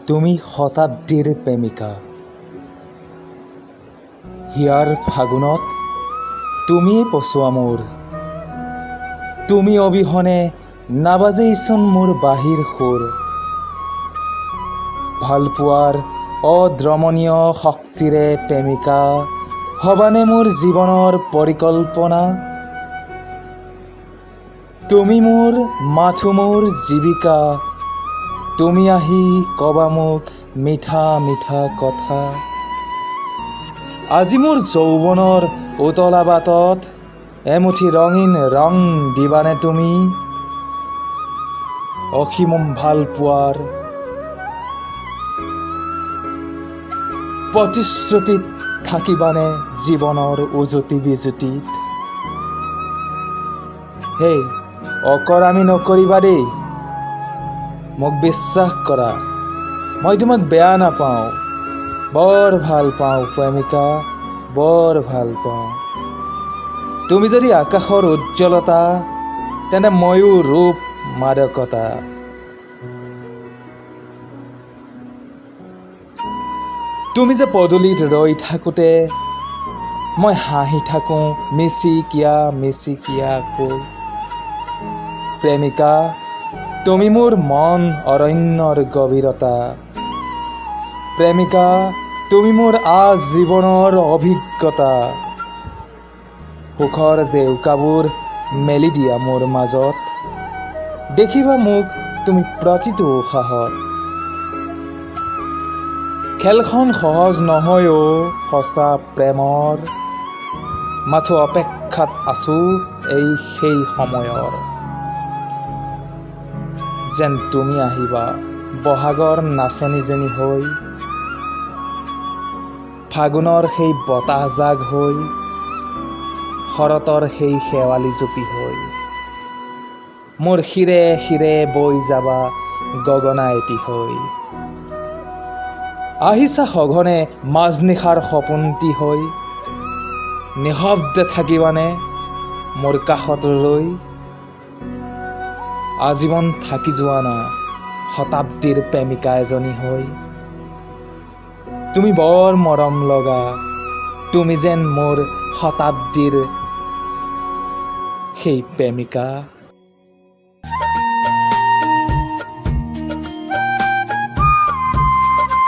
তুমি শতাব্দীৰ প্ৰেমিকা। হিয়াৰ ফাগুনত তুমিয়েই পছোৱা মোৰ। তুমি অবিহনে নাবাজেইচোন মোৰ বাঁহীৰ সুৰ। ভালপোৱাৰ অদমনীয় শক্তিৰে প্ৰেমিকা, হবানে মোৰ জীৱনৰ পৰিকল্পনা? তুমি মোৰ, মাথো মোৰ জীৱিকা। তুমি আহি কবা মোক মিঠা মিঠা কথা। আজি মোৰ যৌৱনৰ উতলা বাটত এমুঠি ৰঙীন ৰং দিবানে তুমি? অসীম ভালপোৱাৰ প্ৰতিশ্ৰুতিত থাকিবানে জীৱনৰ উজুতি বিজুতিত? হেই, অকৰামি নকৰিবা দেই। মোক বিশ্বাস কৰা, মই তোমাক বেয়া নাপাওঁ। বৰ ভাল পাওঁ প্ৰেমিকা, বৰ ভাল পাওঁ। তুমি যদি আকাশৰ উজ্জ্বলতা, তেন্তে ময়ো ৰূপ মাদকতা। তুমি যে পদূলিত ৰৈ থাকোঁতে মই হাঁহি থাকোঁ মিচিকিয়া মিচিকিয়াকৈ। প্ৰেমিকা, তুমি মোৰ মন অৰণ্যৰ গভীৰতা। প্ৰেমিকা, তুমি মোৰ আজীৱনৰ অভিজ্ঞতা। সুখৰ ডেউকাবোৰ মেলি দিয়া মোৰ মাজত, দেখিবা মোক তুমি প্ৰতিটো উশাহত। খেলখন সহজ নহয় অ' সঁচা প্ৰেমৰ, মাথো অপেক্ষাত আছো এই সেই সময়ৰ। যেন তুমি আহিবা বহাগৰ নাচনীজনী হৈ, ফাগুনৰ সেই বতাহজাক হৈ, শৰতৰ সেই শেৱালি জুপি হৈ মোৰ শিৰে শিৰে বৈ যাবা গগনা এটি হৈ। আহিছা সঘনে মাজনিশাৰ সপোনটি হৈ, নিঃশব্দে থাকিবানে মোৰ কাষত ৰৈ? আজীৱন থাকি যোৱা না শতাব্দীৰ প্ৰেমিকা এজনী হৈ। তুমি বৰ মৰম লগা, তুমি যেন মোৰ শতাব্দীৰ সেই প্ৰেমিকা।